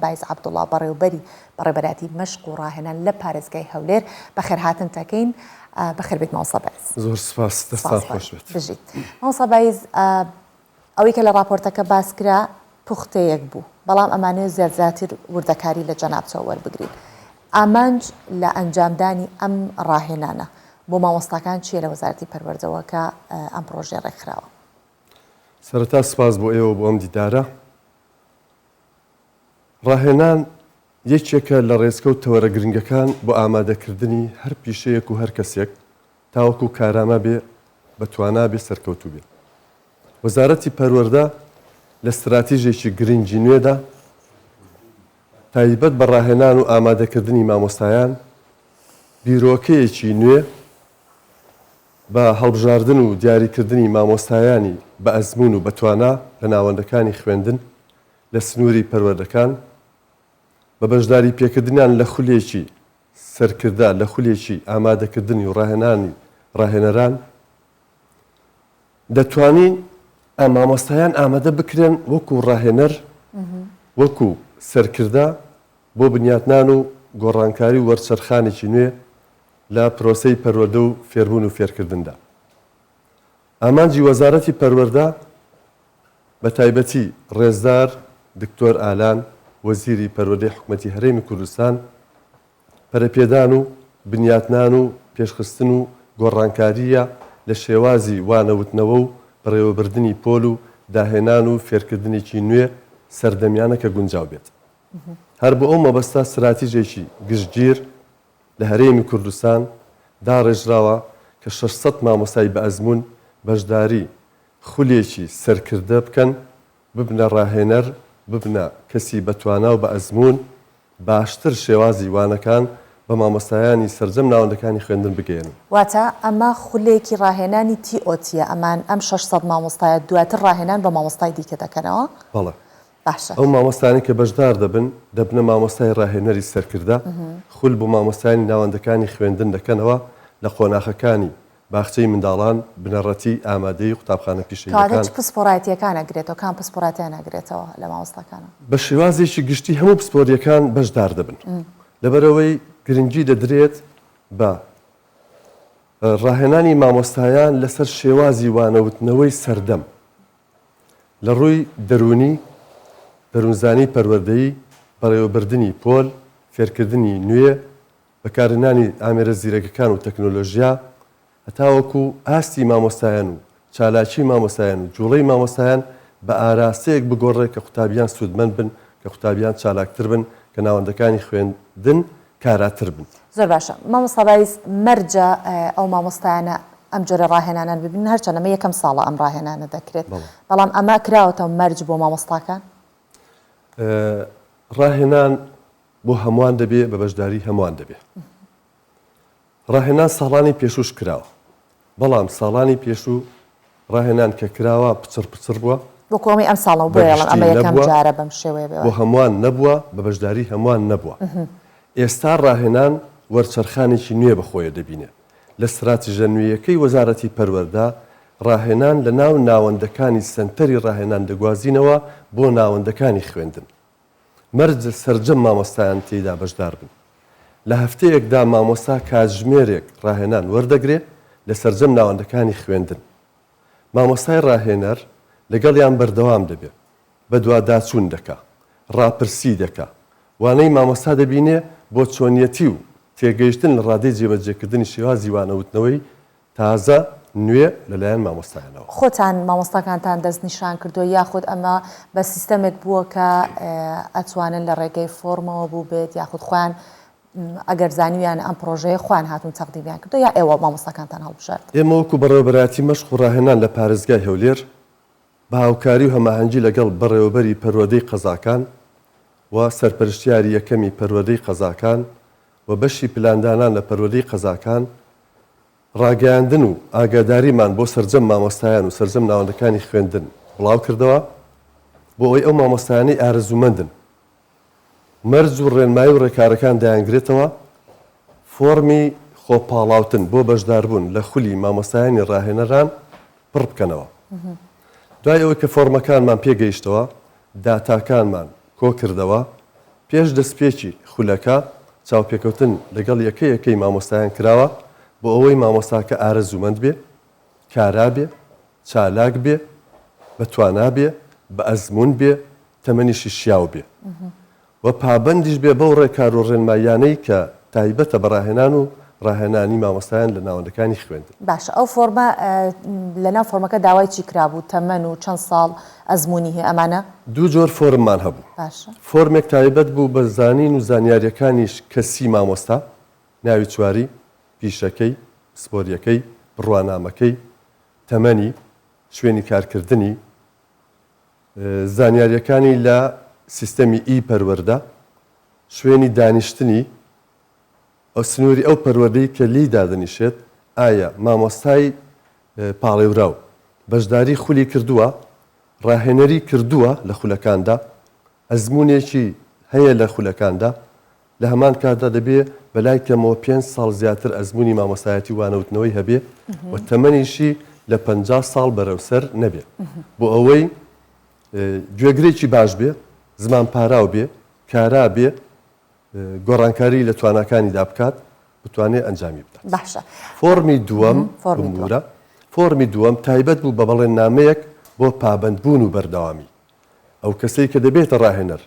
بایز عەبدوڵا بەڕێوبەری بەڕێوبەرایەتی مەشق و ڕاهێنان لە پارێزگای هەولێر بەخێرهاتنت ئەکەین. بەخێربێیت مامۆستا بایز. زۆر سپاس، دەستان خۆش بێت. بژیت. مامۆستا بایز ئەوەی کە لە ڕاپۆرتەکە باس کرا پوختەیەک بوو، بەڵام ئەمانەوێت زیاد زیاتر وردەکاری لە جەنابتەوە وەربگرین. ئامانج لە ئەنجامدانی ئەم ڕاهێنانە بۆ مامۆستاکان چییە لە وەزارەتی پەروەردەوە کە ئەم پڕۆژەیە ڕێکخراوە؟ سەرەتا سپاس بۆ ئێوە بۆ ئەم دیدارە. ڕاهێنان یەکێکە لە ڕێچکە و تەوەرە گرنگەکان بۆ ئامادەکردنی هەر پیشەیەک و هەر کەسێک تاوەکو کارامە بێ، بەتوانا بێ، سەرکەوتوو بێ. وەزارەتی پەروەردە لە ستراتیژێکی گرنگی نوێدا تایبەت بە ڕاهێنان و ئامادەکردنی مامۆستایان، بیرۆکەیەکی نوێ بە هەڵبژاردن و دیاریکردنی مامۆستایانی بەئەزموون و بەتوانا لە ناوەندەکانی خوێندن لە سنووری پەروەردەکان، بە بەشداری پێکردنیان لە خولێکی سەرکردە لە خولێکی ئامادەکردنی و ڕاهێنانی ڕاهێنەران، دەتوانین مامۆستایان ئامادە بکرێن وەکو ڕاهێنەر، وەکو سەرکردە بۆ بنیاتنان و گۆڕانکاری و وەرچەرخانێکی نوێ لە پرۆسەی پەروەردە و فێربوون و فێرکردندا. ئامانجی وەزارەتی پەروەردە بە تایبەتی ڕێزدار دکتۆر ئالان وەزیری پەروەردەی حکومەتی هەرێمی کوردستان پەرەپێدان و بنیاتنان و پێشخستن و گۆڕانکارییە لە شێوازی وانەوتنەوە و بەڕێوەبردنی پۆل و داهێنان و فێرکردنێکی نوێ سەردەمیانە کە گونجاو بێت هەر بۆ ئەو مەبەستە ستراتیژێکی گشتگیر لە هەرێمی کوردستان داڕێژراوە کە 600 مامۆستای بەئەزموون بەشداری خولێکی سەرکردە بکەن، ببنە ڕاهێنەر، ببنە کەسی بەتوانا و بەئەزموون، باشتر شێوازی وانەکان بە مامۆستایانی سەرجەم ناوەندەکانی خوێندن بگەیەنن. واتە ئەمە خولێکی ڕاهێنانی TOT یە، ئەمان ئەم 600 مامۆستایە دواتر ڕاهێنان بە مامۆستای دیکە دەکەنەوە؟ بەڵێ. باشە. ئەو مامۆستایانەی کە بەشدار دەبن، دەبنە مامۆستای ڕاهێنەری سەرکردە، خول بۆ مامۆستایانی ناوەندەکانی خوێندن دەکەنەوە لە قۆناخەکانی، باخچەی منداڵان، بنەڕەتی، ئامادەیی، قوتابخانە کەواتە پیشەییەکان. چ پسپۆڕایەتییەکان ئەگرێتەوە؟ کام پسپۆڕاتیان ئەگرێتەوە لە مامۆستاکانەوە؟ بە شێوازێکی گشتی هەموو پسپۆرییەکان بەشدار دەبن، لەبەرئەوەی گرنگی دەدرێت بە ڕاهێنانی مامۆستایان لەسەر شێوازی وانەوتنەوەی سەردەم لە ڕووی دەروونی، دەروونزانی پەروەردەیی، بەڕێوەبردنی پۆل، فێرکردنی نوێ، بەکارهێنانی ئامێرە زیرەکەکان و تەکنۆلۆژیا، هەتاوەکو ئاستی مامۆستایان و چالاکیی مامۆستایان و جوڵەی مامۆستایان بە ئاراستەیەک بگۆڕێ کە قوتابیان سوودمەند بن، کە قوتابیان چالاکتر بن، کە ناوەندەکانی خوێندن کاراتر بن. زۆر باشە مامۆستا بایز، مەرجە ئەو مامۆستایانە ئەم جۆرە ڕاهێنانان ببینن، هەرچەند ئەمە یەکەم ساڵە ئەم ڕاهێنانە دەکرێت، بەڵام ئەمە کراوەتە مەرج بۆ مامۆستاکان؟ ڕاهێنان بۆ هەمووان دەبێ، بە بەشداری هەمووان دەبێ. ڕاهێنان ساڵانی پێشووش کراوە، بەڵام ساڵانی پێشوو ڕاهێنان کە کراوە پچڕ پچڕ بووە. وەکو ئەمەی ئەمساڵە، بە بۆیە ئەڵێم گشتی ئەمە یەکەم نەبووە، جارە بەم شێوەیە بێ بۆ وایە. هەمووان نەبووە، بە بەشداری هەمووان نەبووە. ئێستا ڕاهێنان وەرچەرخانێکی نوێ بە خۆیە دەبینێ. لە ستراتیژە نوێیەکەی وەزارەتی پەروەردە، ڕاهێنان لە ناو ناوەندەکانی سەنتەری ڕاهێنان دەگوازینەوە بۆ ناوەندەکانی خوێندن. مەرجە سەرجەم مامۆستایان تێیدا بەشدار بن. لە هەفتەیەکدا مامۆستا کاتژمێرێک ڕاهێنان وەردەگرێ لە سەرجەم ناوەندەکانی خوێندن. مامۆستای ڕاهێنەر لەگەڵیان بەردەوام دەبێ، بەدواداچوون دەکا، ڕاپرسی دەکا، وانەی مامۆستا دەبینێ بۆ چۆنیەتی و تێگەیشتن لە ڕادەی جێبەجێکردنی شێوازی وانەوتنەوەی تازە، نوێ لەلایەن مامۆستایانەوە. خۆتان مامۆستاکانتان دەست نیشان کردووە یاخود ئەمە بە سیستەمێک بووە کە ئەتوانن لە ڕێگەی فۆرمەوە بووبێت یاخود خۆیان ئەگەر زانیویانە ئەم پڕۆژەیە خۆیان هاتوون تەقدیمیان کردووە یا ئێوە مامۆستاکانتان هەڵبژارد؟ ئێمە وەکو بەڕێوەبەرایەتی مەشق و ڕاهێنان لە پارێزگای هەولێر بە هاوکاری و هەماهەنگی لەگەڵ بەڕێوەبەری پەروەردەی قەزاکان و سەرپەرشتیاری یەکەمی پەروەردەی قەزاکان و بەشی پلاندانان لە پەروەردەی قەزاکان ڕاگەیاندن و ئاگاداریمان بۆ سەرجەم مامۆستایان و سەرجەم ناوەندەکانی خوێندن بڵاوکردەوە بۆ ئەوەی ئەو مامۆستایانەی ئارەزوومەندن مەرج و ڕێنمایی و ڕێکارەکان دەیانگرێتەوە فۆڕمی خۆپاڵاوتن بۆ بەشداربوون لە خولی مامۆستایانی ڕاهێنەران پڕ بکەنەوە. دوای ئەوەی کە فۆڕمەکانمان پێگەیشتەوە، داتاکانمان کۆکردەوە. پێش دەستپێکی خولەکە چاوپێکەوتن لەگەڵ یەکە یەکەی مامۆستایان کراوە بۆ ئەوەی مامۆستاکە ئارەزوومەند بێ، کارا بێ، چالاک بێ، بە توانا بێ، بە ئەزموون بێ، تەمەنیشی شیاو بێ و پابەندیش بێ بەو ڕێکار و ڕێنماییانەی کە تایبەتە بە ڕاهێنان و ڕاهێنانی مامۆستایان لە ناوەندەکانی خوێندن. باشە ئەو فۆرمە لەناو فۆرمەکە داوای چی کرابوو تەمەن و چەند ساڵ ئەزموونی هەیە ئەمانە؟ دوو جۆر فۆرممان هەبوو. باشە. فۆرمێک تایبەت بوو بە زانین و زانیارییەکانی کەسی مامۆستا، ناوی چواری، پیشەکەی، پسپۆرییەکەی، بڕوانامەکەی، تەمەنی، شوێنی کارکردنی، زانیارییەکانی لە سیستەمی ئی پەروەردە، شوێنی دانیشتنی، ئەو سنووری ئەو پەروەردەی کە لێی دادەنیشێت، ئایا مامۆستای پاڵێوراو بەشداری خولی کردووە، ڕاهێنەری کردووە لە خولەکاندا، ئەزموونێکی هەیە لە خولەکاندا، لە هەمان کاتدا دەبێ بەلای کەمەوە پێنج ساڵ زیاتر ئەزموونی مامۆستایەتی و وانەوتنەوەی هەبێ و تەمەنیشی لە 50 ساڵ بەرەو سەر نەبێ بۆ ئەوەی گوێگرێکی باش بێ، زمان پاراو بێ، کارا بێ، گۆڕانکاری لە تواناکانیدا بکات بتوانێت ئەنجامی بدات. باشە. فۆڕمی دووەم، بمبورە، فۆڕمی دووەم تایبەت بوو بە بەڵێننامەیەک بۆ پابەندبوون و بەردەوامی. ئەو کەسەی کە دەبێتە ڕاهێنەر،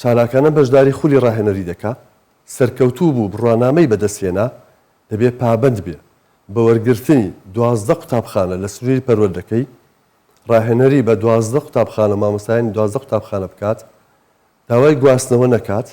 چالاکانە بەشداری خولی ڕاهێنەری دەکا، سەرکەوتوو بوو بڕوانامەی بەدەست هێنا، دەبێ پابەند بێ بە وەرگرتنی 12 قوتابخانە لە سنووری پەروەردەکەی، ڕاهێنەری بە 12 قوتابخانە و مامۆستایانی 12 قوتابخانە بکات، داوای گواستنەوە نەکات،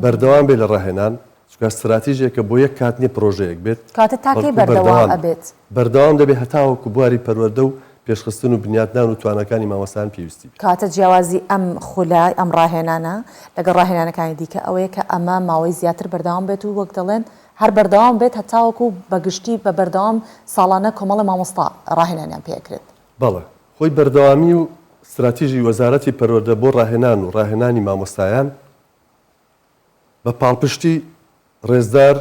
بەردەوام بێت لە ڕاهێنان، چونکە ستراتیژێکە بۆ یەک کات نییە پرۆژەیەک بێت، کەواتە تا کەی بەڵکو بەردەوام بەردەوام ئەبێت؟ بەردەوام دەبێت هەتاوەکو بواری پەروەردە و پێشخستن و بنیاتنان و تواناکانی مامۆستایان پێویستی بێت. کەواتە جیاوازی ئەم خولە، ئەم ڕاهێنانە لەگەڵ ڕاهێنانەکانی دیکە ئەوەیە کە ئەمە ماوەی زیاتر بەردەوام بێت و وەک دەڵێن هەر بەردەوام بێت هەتاوەکو بە گشتی بە بەردەوام ساڵانە کۆمەڵێ مامۆستا ڕاهێنانیان پێ ئەکرێت. بەڵێ، خۆی بەردەوامی و ستراتیژی وەزارەتی پەروەردە بۆ ڕاهێنان و ڕاهێنانی مامۆستایان بە پاڵپشتی ڕێزدار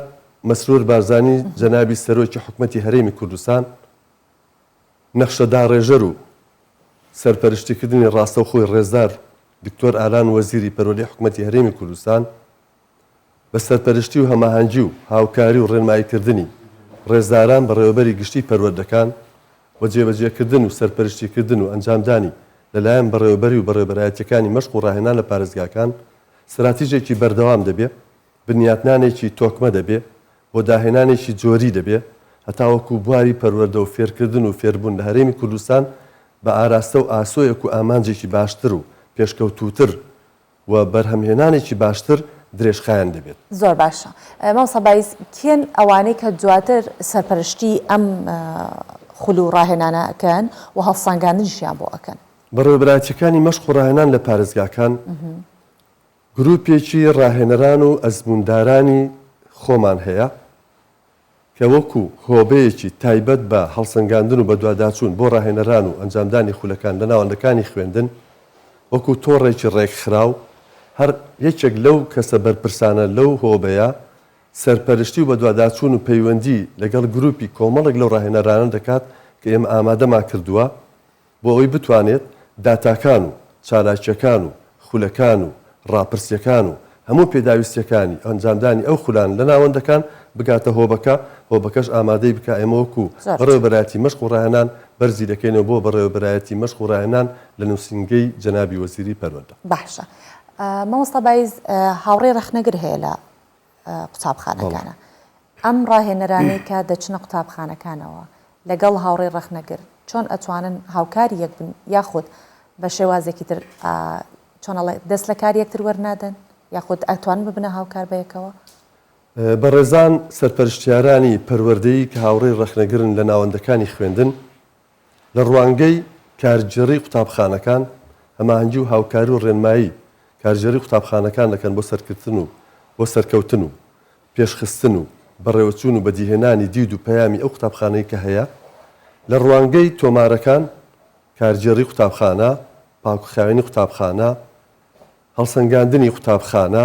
مەسرور بارزانی جەنابی سەرۆکی حکومەتی هەرێمی کوردستان، نەخشەداڕێژەر و سەرپەرشتیکردنی ڕاستەوخۆی ڕێزدار دکتۆر ئالان وەزیری پەروەردەی حکومەتی هەرێمی کوردستان، بە سەرپەرشتی و هەماهەنگی و هاوکاری و ڕێنماییکردنی ڕێزداران بەڕێوەبەری گشتیی پەروەردەکان و جێبەجێکردن و سەرپەرشتیکردن و ئەنجامدانی لەلایەن بەڕێوەبەری و بەڕێوەبەرایەتییەکانی مەشق و ڕاهێنان لە پارێزگاکان ستراتیژێکی بەردەوام دەبێ، بنیاتنانێکی تۆکمە دەبێ، بۆ داهێنانێکی جۆری دەبێ هەتاوەکو بواری پەروەردە و فێرکردن و فێربوون لە هەرێمی کوردستان بە ئاراستە و ئاسۆیەک و ئامانجێکی باشتر و پێشکەوتووتر و بەرهەمهێنانێکی باشتر درێژخایەن دەبێت. زۆر باشە مامۆستا بایز کێن ئەوانەی کە دواتر سەرپەرشتی ئەم خول و ڕاهێنانە ئەکەن و هەڵسەنگاندنیشیان بۆ ئەکەن؟ بەڕێوەبەرایەتیەکانی مەشق و ڕاهێنان لە پارێزگاکان گروپێکی ڕاهێنەران و ئەزمووندارانی خۆمان هەیە کە وەکو هۆبەیەکی تایبەت بە هەڵسەنگاندن و بەدواداچوون بۆ ڕاهێنەران و ئەنجامدانی خولەکان لە ناوەندەکانی خوێندن وەکو تۆڕێکی ڕێکخراو هەر یەکێک لەو کەسە بەرپرسانە لەو هۆبەیە سەرپەرشتی و بەدواداچوون و پەیوەندی لەگەڵ گروپی کۆمەڵێک لەو ڕاهێنەرانە دەکات کە ئێمە ئامادەمان کردووە بۆ ئەوەی بتوانێت داتاکان و چالاکییەکان و خولەکان و ڕاپرسییەکان و هەموو پێداویستییەکانی ئەنجامدانی ئەو خولانە لە ناوەندەکان بگاتە هۆبەکە، هۆبەکەش ئامادەی بکا، ئێمە وەکو بەڕێوەبەرایەتی مەشق و ڕاهێنان بەرزی دەکەینەوە بۆ بەڕێوەبەرایەتی مەشق و ڕاهێنان لە نووسینگەی جەنابی وەزیری پەروەردە. باشە مامۆستا بایز هاوڕێی ڕەخنەگر هەیە لە قوتابخانەکانە. ئەم ڕاهێنەرانەی کە دەچنە قوتابخانەکانەوە لەگەڵ هاوڕێی ڕەخنەگر چۆن ئەتوانن هاوکاری یەک بن یاخود بە شێوازێکی تر چۆن ئەڵێ دەست لە کاری یەکتر وەرنادەن یاخود ئەتوانن ببنە هاوکار بە یەکەوە؟ بەڕێزان سەرپەرشتیارانی پەروەردەیی کە هاوڕێی ڕەخنەگرن لە ناوەندەکانی خوێندن، لە ڕوانگەی کارگێڕی قوتابخانەکان، هەماهەنگی و هاوکاری و ڕێنمایی کارگێڕی قوتابخانەکان دەکەن بۆ سەرکردن و بۆ سەرکەوتن و پێشخستن و بەڕێوەچوون و بەدیهێنانی دید و پەیامی ئەو قوتابخانەی کە هەیە. لە ڕوانگەی تۆمارەکان، کارگێڕی قوتابخانە، پاکوخاوێنی قوتابخانە، هەڵسەنگاندنی قوتابخانە،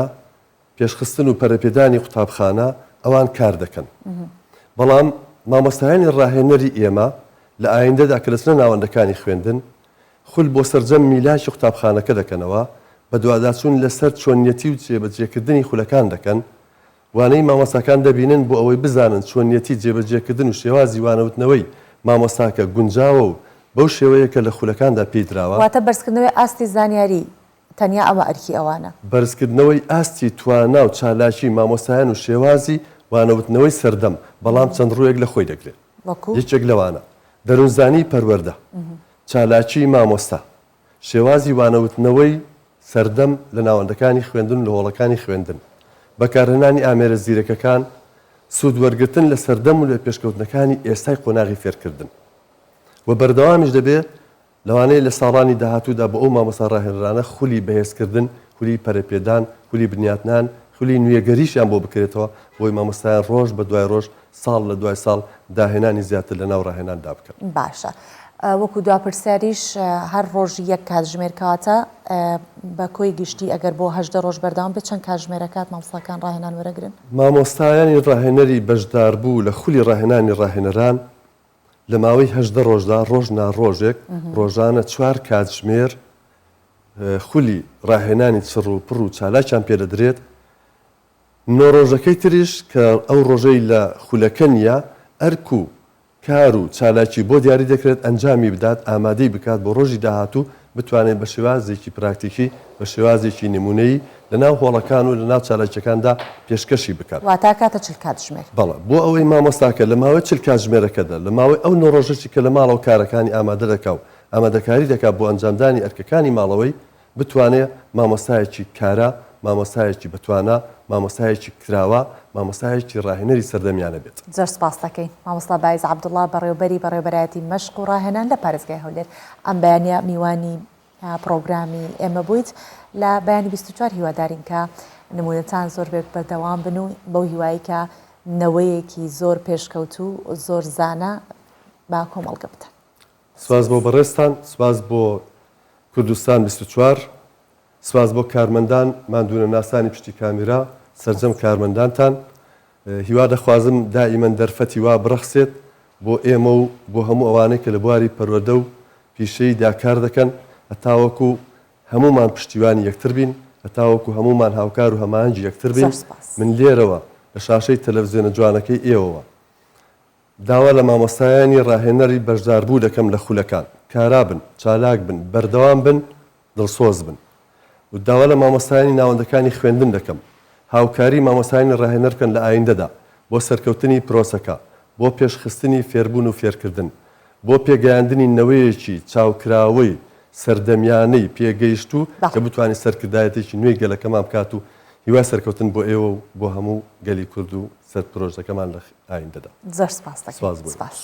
پێشخستن و پەرەپێدانی قوتابخانە ئەوان کار دەکەن. بەڵام مامۆستایانی ڕاهێنەری ئێمە لە ئایندەدا کە دەچنە ناوەندەکانی خوێندن، خول بۆ سەرجەم میلاکی قوتابخانەکە دەکەنەوە، بەدواداچوون لەسەر چۆنیەتی و جێبەجێکردنی خولەکان دەکەن، وانەی مامۆستاکان دەبینن بۆ ئەوەی بزانن چۆنیەتی جێبەجێکردن و شێوازی وانەوتنەوەی مامۆستاکە گونجاوە و بەو شێوەیە کە لە خولەکاندا پێی دراوە. واتە بەرزکردنەوەی ئاستی زانیاری، تەنیا ئەمە ئەرکی ئەوانە. بەرزکردنەوەی ئاستی توانا و چالاکی مامۆستایان و شێوازی وانەوتنەوەی سەردەم، بەڵام چەند ڕووێک لە خۆی دەگرێت. وەکو؟ یەکێک لەوانە، دەروونزانیی پەروەردە، چالاکیی مامۆستا، شێوازی وانەوتنەوەی سەردەم لە ناوەندەکانی خوێندن و لە هۆڵەکانی خوێندن، بەکارهێنانی ئامێرە زیرەکەکان، سوود وەرگرتن لە سەردەم و لە پێشکەوتنەکانی ئێستای قۆناغی فێرکردن و بەردەوامیش دەبێت، لەوانەیە لە ساڵانی داهاتوودا بۆ ئەو مامۆستا ڕاهێنەرانە خولی بەهێزکردن، خولی پەرەپێدان، خولی بنیاتنان، خولی نوێگەریشیان بۆ بکرێتەوە بۆی مامۆستایان ڕۆژ بە دوای ڕۆژ، ساڵ لە دوای ساڵ داهێنانی زیاتر لە ناو ڕاهێناندا بکەن. باشە وەکو دوا پرسیاریش هەر ڕۆژی یەک کاتژمێر کەواتە بە کۆی گشتی ئەگەر بۆ 18 ڕۆژ بەردەوام بێت چەند کاتژمێرە کات مامۆستاکان ڕاهێنان وەرەگرن؟ مامۆستایانی ڕاهێنەری بەشداربوو لە خولی ڕاهێنانی ڕاهێنەران لە ماوەی 18 ڕۆژدا ڕۆژ نا ڕۆژێک ڕۆژانە چوار کاتژمێر خولی ڕاهێنانی چڕ و پڕ و چالاکیان پێدەدرێت، نۆ ڕۆژەکەی تریش کە ئەو ڕۆژەی لە خولەکە نییە ئەرک و کار و چالاکی بۆ دیاری دەکرێت ئەنجامی بدات، ئامادەی بکات بۆ ڕۆژی داهاتوو بتوانێت بە شێوازێکی پراکتیکی، بە شێوازێکی نموونەیی لە ناو هۆڵەکان و لە ناو چالاکییەکاندا پێشکەشی بکات. واتە ئەکاتە 40 کاتژمێر. بەڵێ، بۆ ئەوەی مامۆستاکە لە ماوەی 40 کاتژمێرەکەدا، لە ماوەی ئەو نۆ ڕۆژەشی کە لە ماڵەوە کارەکانی ئامادە دەکا و ئامادەکاری دەکا بۆ ئەنجامدانی ئەرکەکانی ماڵەوەی، بتوانێ مامۆستایەکی کارا، مامۆستایەکی بەتوانا، مامۆستایەکی کراوە، مامۆستایەکی ڕاهێنەری سەردەمیانە بێت. زۆر سپاست دەکەین مامۆستا بایز عەبدوڵا بەڕێوبەری بەڕێوبەرایەتی مەشق و ڕاهێنان لە پارێزگای هەولێر ئەم بەیانیە میوانی پڕۆگرامی ئێمە بوویت لە بەیانی 24 هیوادارین کە نمونەتان زۆر بێت بەردەوام بن و بەو هیوایی کە نەوەیەکی زۆر پێشکەوتوو زۆر زانا بە کۆمەڵگە بدەن. سپاس بۆ بەڕێزتان، سپاس بۆ کوردستان 24، سپاس بۆ کارمەندان، ماندوونەناسانی پشتی کامیرا، سەرجەم کارمەندانتان. هیوا دەخوازم دائیمەن دەرفەتی وا بڕەخسێت بۆ ئێمە و بۆ هەموو ئەوانەی کە لە بواری پەروەردە و پیشەییدا کار دەکەن هەتاوەکو هەموومان پشتیوانی یەکتر بین، هەتاوەکو هەموومان هاوکار و هەماهەنگی یەکتر بین. زۆر سپاس. من لێرەوە لە شاشەی تەلەفزیۆنە جوانەکەی ئێوەوە داوا لە مامۆستایانی ڕاهێنەری بەشداربوو دەکەم لە خولەکان کارا بن، چالاک بن، بەردەوام بن، دڵسۆز بن و داوا لە مامۆستایانی ناوەندەکانی خوێندن دەکەم هاوکاری مامۆستایانی ڕاهێنەر بکەن لە ئایندەدا بۆ سەرکەوتنی پرۆسەکە، بۆ پێشخستنی فێربوون و فێرکردن، بۆ پێگەیاندنی نەوەیەکی چاوکراوەی سەردەمیانەی پێگەیشتوو کە بتوانێت سەرکردایەتێکی نوێی گەلەکەمان بکات و هیوای سەرکەوتن بۆ ئێوە و بۆ هەموو گەلی کورد و سەر پرۆژەکەمان لە ئایندەدا. زۆر سپاست دەکەین. سپاس بۆ ئێوەش. سپاس.